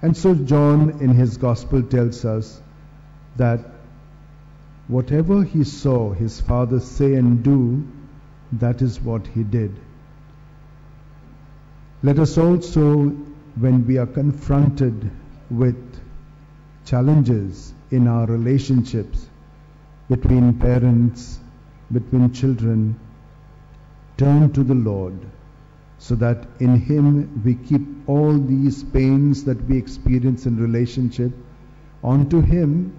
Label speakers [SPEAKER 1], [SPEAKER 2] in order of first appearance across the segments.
[SPEAKER 1] And so John in his gospel tells us that whatever he saw his Father say and do, that is what he did. Let us also, when we are confronted with challenges in our relationships between parents, between children, turn to the Lord, so that in Him we keep all these pains that we experience in relationship onto Him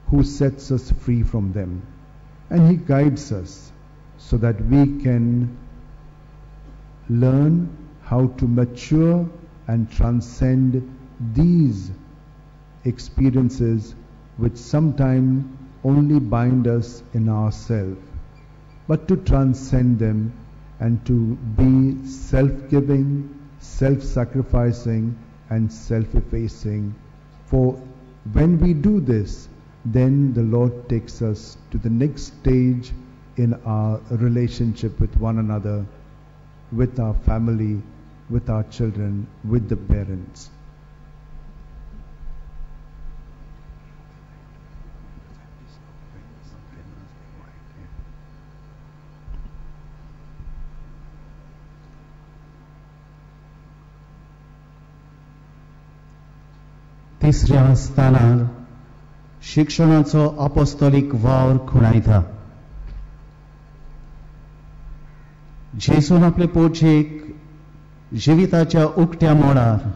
[SPEAKER 1] who sets us free from them. And He guides us so that we can learn how to mature and transcend these experiences which sometimes only bind us in ourselves, but to transcend them and to be self-giving, self-sacrificing and self-effacing. For when we do this, then the Lord takes us to the next stage in our relationship with one another, with our family, with our children, with the parents.
[SPEAKER 2] तिसऱ्या स्थानार शिक्षणाचो अपोस्तोलीक वावर खुणायता. जेजून आपले पोटजेक जिविताच्या उकट्या मोडार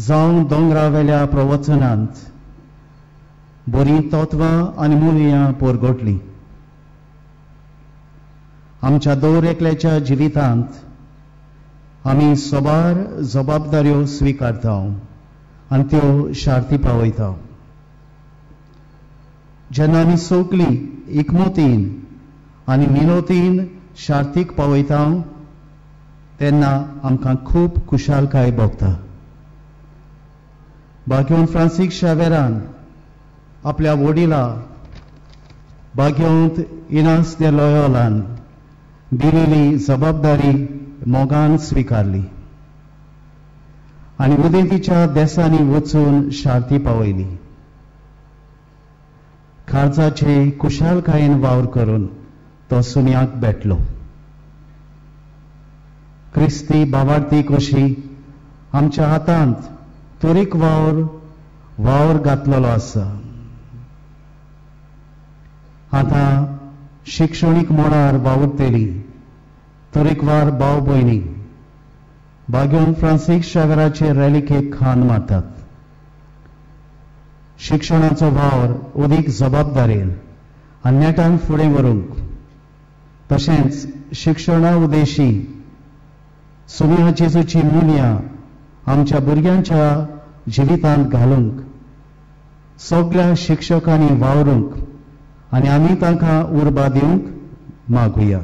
[SPEAKER 2] जावं दोंगरावेल्या प्रवचनांत बरीं तत्वां आनी मुल्यां पोरगोटलीं. आमच्या दर एकल्याच्या जिवितांत आमी सोबार जबाबदाऱ्यो स्विकारता आनी त्यो शार्ती पावयता. जेन्ना आमी सगळीं एकमतीन आनी मिनोतीन शार्तीक पावयता तेन्ना आमकां खूब खुशालकाय भोगता. भाग्यवंत फ्रांसीस शावेरान आपल्या वडिला भाग्यवंत इनास दे लोयोलान दिलेली जबाबदारी मोगान स्विकारली आनी उदेंतीच्या देसांनी वचून शार्ती पावयली. काळजाचे खुशालकायेन वावर करून तो सुन्याक भेटलो. क्रिस्ती बाबार्थी कशी आमच्या हातांत तरेक वावर वावर घातलेलो आसा. आतां शिक्षणीक मळार वावुरतली तरेकवार भाव भयणी भाग्यवंत फ्रांसीस शावेराचे रॅलिकेक खान मारतात. शिक्षणाचो वावर अदीक जबाबदारेन आनी नेटान फुडें व्हरूंक तशेंच शिक्षणा उद्देशी सुम्या जेजूची मुल्यां आमच्या भुरग्यांच्या जिवितांत घालूंक सगळ्या शिक्षकांनी वावरूंक आनी आमी तांकां उर्बा दिवंक मागुया.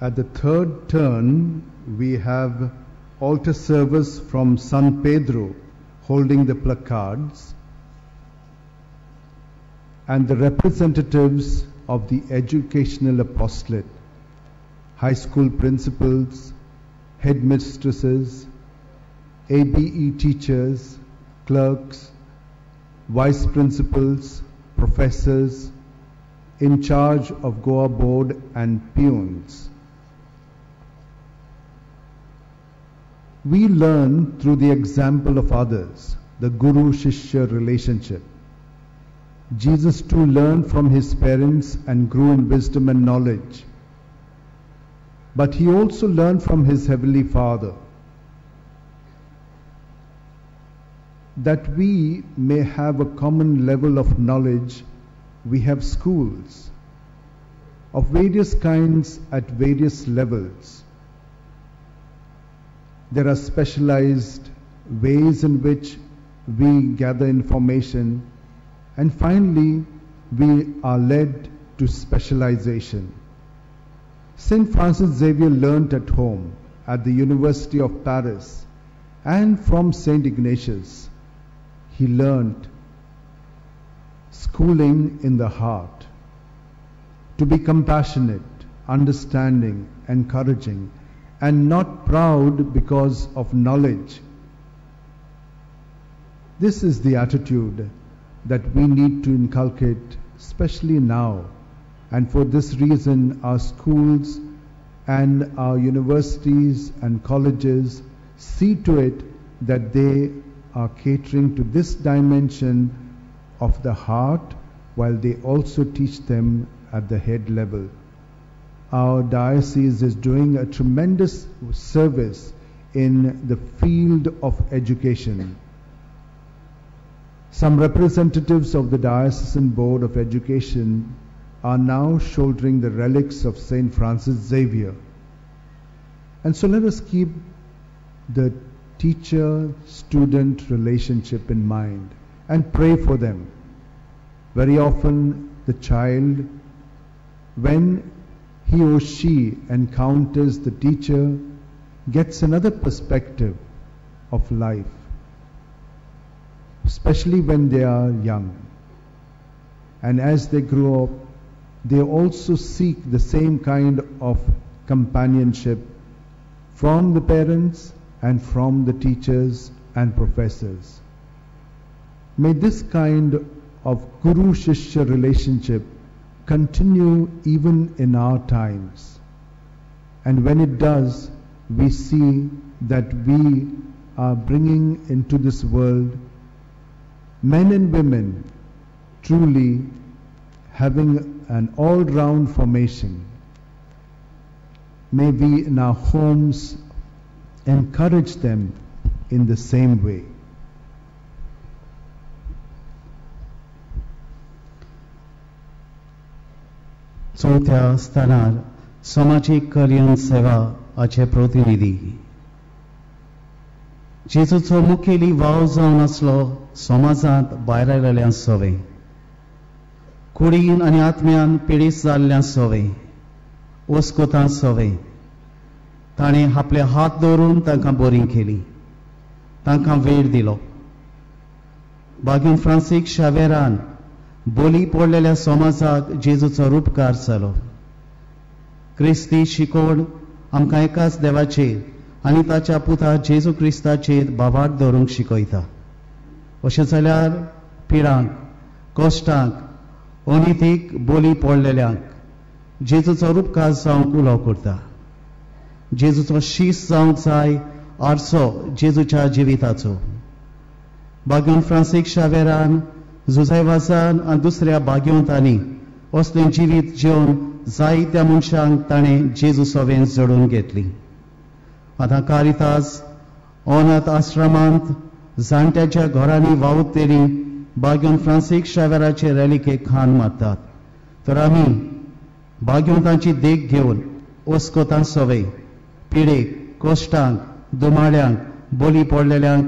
[SPEAKER 1] At the third turn, we have altar service from San Pedro holding the placards and the representatives of the educational apostolate, high school principals, headmistresses, ABE teachers, clerks, vice principals, professors in charge of Goa board and peons. We learn through the example of others, the Guru-Shishya relationship. Jesus too learned from his parents and grew in wisdom and knowledge. But he also learned from his heavenly Father that we may have a common level of knowledge. We have schools of various kinds at various levels. There are specialized ways in which we gather information, and finally we are led to specialization. St. Francis Xavier learnt at home, at the University of Paris, And from Saint Ignatius, he learned schooling in the heart, to be compassionate, understanding, encouraging, and not proud because of knowledge. This is the attitude that we need to inculcate, especially now. And for this reason, our schools and our universities and colleges see to it that they are catering to this dimension of the heart, while they also teach them at the head level. Our diocese is doing a tremendous service in the field of education. Some representatives of the Diocesan Board of Education are now shouldering the relics of Saint Francis Xavier. And so let us keep the teacher-student relationship in mind and pray for them. Very often the child, when he or she encounters the teacher, gets another perspective of life, especially when they are young. And as they grow up, they also seek the same kind of companionship from the parents and from the teachers and professors. May this kind of Guru-Shishya relationship continue even in our times. And when it does, we see that we are bringing into this world men and women truly having an all-round formation. May we in our homes encourage them in the same way.
[SPEAKER 2] चवथ्या स्थानार समाजीक कल्याण सेवा हाचे प्रतिनिधी जेजूचो मुखेली वाव जावन आसलो समाजांत भायर आयिल्ल्यां सवे, कुडीन आनी आत्म्यान पिडीत जाल्ल्यां सवे, ओस्कोतां सवे. ताणें आपले हात दवरून तांकां बरी केली, तांकां वेळ दिलो. बागीन फ्रांसीक शावेरान बोली पडलेल्या समाजाक जेजूचो रुपकार जालो. क्रिस्ती शिकोवण आमकां एकाच देवाचेर आनी ताच्या पुता जेजू क्रिस्ताचेर भावार्थ दवरूंक शिकयता. अशें जाल्यार पिडांक, कश्टांक, अनितीक बोली पडलेल्यांक जेजूचो रुपकार जावंक उलो करता. जेजूचो शीस जावंक जाय आरसो जेजूच्या जिविताचो. बागीन फ्रांसीक शावेरान, जुझायवासान आनी दुसऱ्या बागेवंतांनी असलें जिवीत जेवन जायत्या मनशांक ताणें जेजू सवें जोडून घेतली. आतां कारितास अनाथ आश्रमांत जाणट्याच्या घरांनी वावुरतली बागेवन फ्रांसीक शावेराचे रेलिकेक खान मारतात. तर आमी बागेवंतांची देख घेवन ओस्कोतां सवे, पिडेक, कश्टांक, दुमाळ्यांक, बोली पडलेल्यांक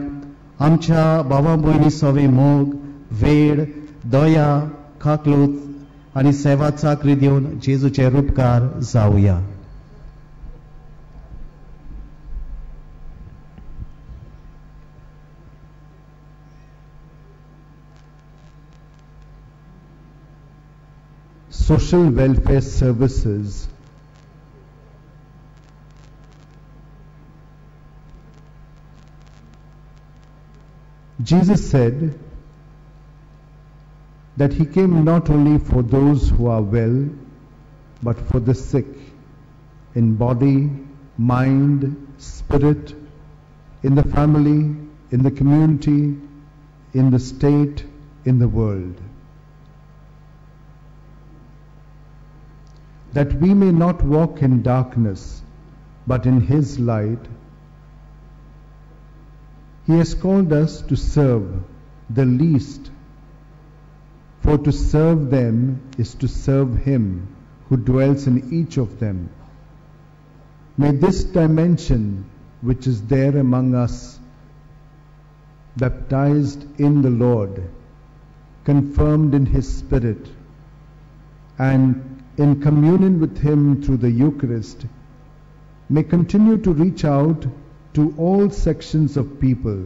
[SPEAKER 2] आमच्या भावा भयणी सवे मोग, वेळ, दया, काकलूत आनी सेवा चाकरी दिवन जेजूचे रुपकार जावया.
[SPEAKER 1] Social welfare services Jesus said that he came not only for those who are well, but for the sick in body, mind, spirit, in the family, in the community, in the state, in the world. That we may not walk in darkness, but in his light. He has called us to serve the least, for to serve them is to serve him who dwells in each of them. May this dimension which is there among us, baptized in the Lord, confirmed in his Spirit, and in communion with him through the Eucharist, may continue to reach out to all sections of people,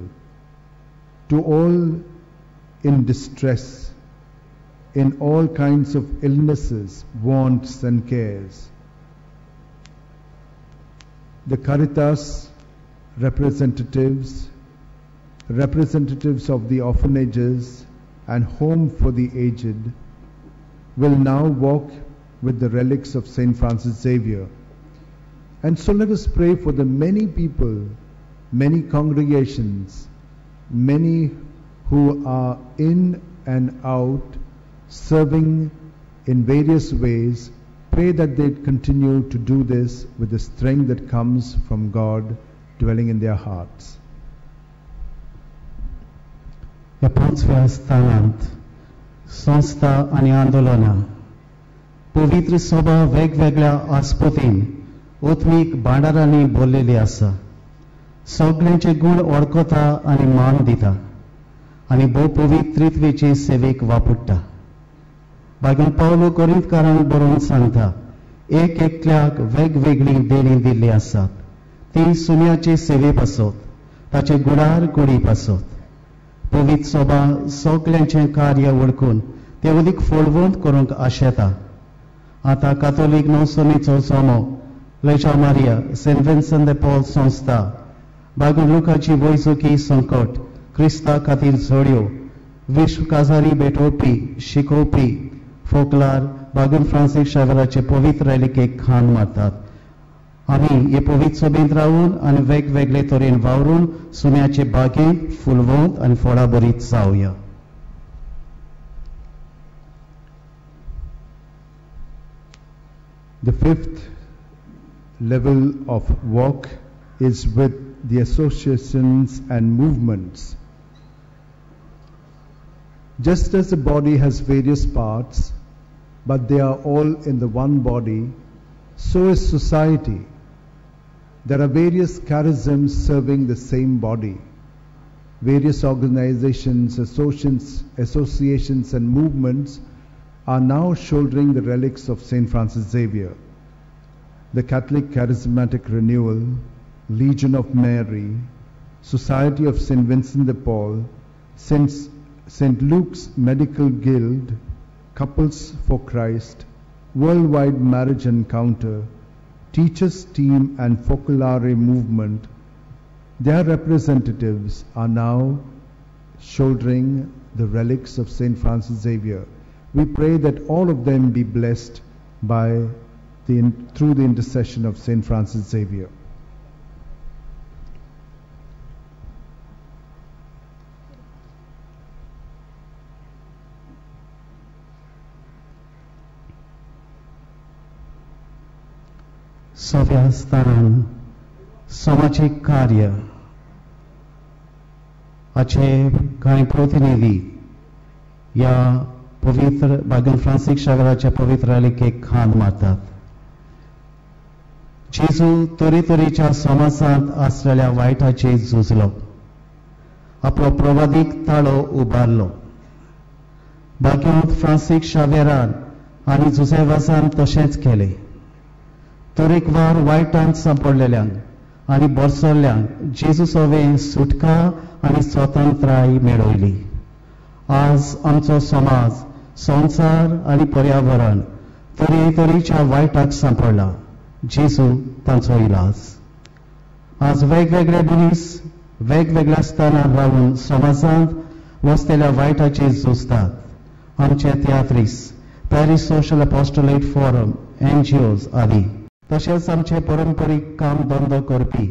[SPEAKER 1] to all in distress, in all kinds of illnesses, wants and cares. The Caritas representatives, representatives of the orphanages and home for the aged will now walk with the relics of St. Francis Xavier. And so let us pray for the many people, many congregations, many who are in and out serving in various ways. Pray that they continue to do this with the strength that comes from God dwelling in their hearts.
[SPEAKER 2] ह्या पांचव्या स्थानांत संस्था आनी आंदोलनां पवित्र सभा वेगवेगळ्या आस्पतीन आत्मीक भांडारांनी भरलेली आसा. सगळ्यांचे गूण वळखता आनी मान दिता आनी भोव पवित्रित्वेचे सेवेक वापरता. बागेन पावलो कोरिंतकारांक बरोवन सांगता, एक एकल्याक वेगवेगळीं देणीं दिल्लीं आसात, ती सुन्याचे सेवे पासत, ताचे गुडार कुडी पासत. पवित्र सभा सगल्यांचें कार्य वळखून तें अदीक फळवंत करूंक आशेता. आतां कातोलीक नवसनीचो जमो, Legião Maria, Saint Vincent de Paul संस्था, बागून लुकाची वैजकी संकट क्रिस्ता खातीर जोड्यो, विश्व काजारी भेटोवपी शिकोवपी फोकलार बागून फ्रांसीस शावेराचे पवित्र रेलिकेक खान मारतात. आमी हे पवित्र सभेंत रावून आनी वेगवेगळे तरेन वावरून सुम्याचे बागेंत फुलवंत आनी फळां भरीत जावया.
[SPEAKER 1] The fifth level of walk is with the associations and movements. Just as the body has various parts, but they are all in the one body, so is society. There are various charisms serving the same body. Various organizations, associations and movements are now shouldering the relics of St. Francis Xavier. The Catholic Charismatic Renewal, Legion of Mary, Society of St. Vincent de Paul, St. Luke's Medical Guild, Couples for Christ, Worldwide Marriage Encounter, Teachers Team and Focolare Movement, their representatives are now shouldering the relics of St. Francis Xavier. We pray that all of them be blessed by through the intercession of St. Francis Xavier.
[SPEAKER 2] सव्या स्थानान समाजीक कार्य हाचे कांय प्रतिनिधी ह्या पवित्र बागन Francis शावेराच्या पवित्र रेलिकेक खांद मारतात. जेजू तरेतरेच्या समाजांत आसलेल्या वायटाचेर झुजलो, आपलो प्रवादीक ताळो उबारलो. बागेंत फ्रांसीस शावेरान आनी जुझेवासान तशेंच केलें. तरेकवार वायटांत सांपडलेल्यांक आनी बरसल्ल्यांक जेजू सवें सुटका आनी स्वतंत्राय मेळयली. आज आमचो समाज, संवसार आनी पर्यावरण तरेतरेच्या वायटाक सांपडला. जेजू तांचो इलाज. आज वेगवेगळे मनीस वेगवेगळ्या स्थानार रावन समाजांत वसलेल्या वायटाचेर झुजतात. आमचे तियात्रीस, Paris social apostolate forum, NGOs आदी, तशेंच आमचे परंपरीक काम धंदो करपी,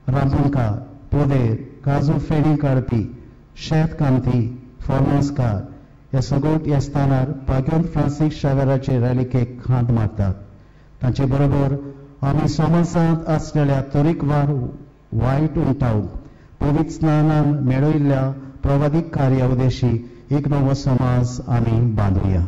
[SPEAKER 2] रांपणकार, पोदेर, काजू फेणी काडपी, शेतकामती, फॉर्मासकार हे सगळ्या ह्या स्थानार बागेंत फ्रांसीस शावेराचे रेलिकेक खांद मारतात. तांचे बरोबर आमी समाजांत आसलेल्या तरेकवार वायट उमटावंक पवित्र स्नानान मेळयल्ल्या प्रवादीक कार्या उद्देशी एक नवो समाज आमी बांदुया.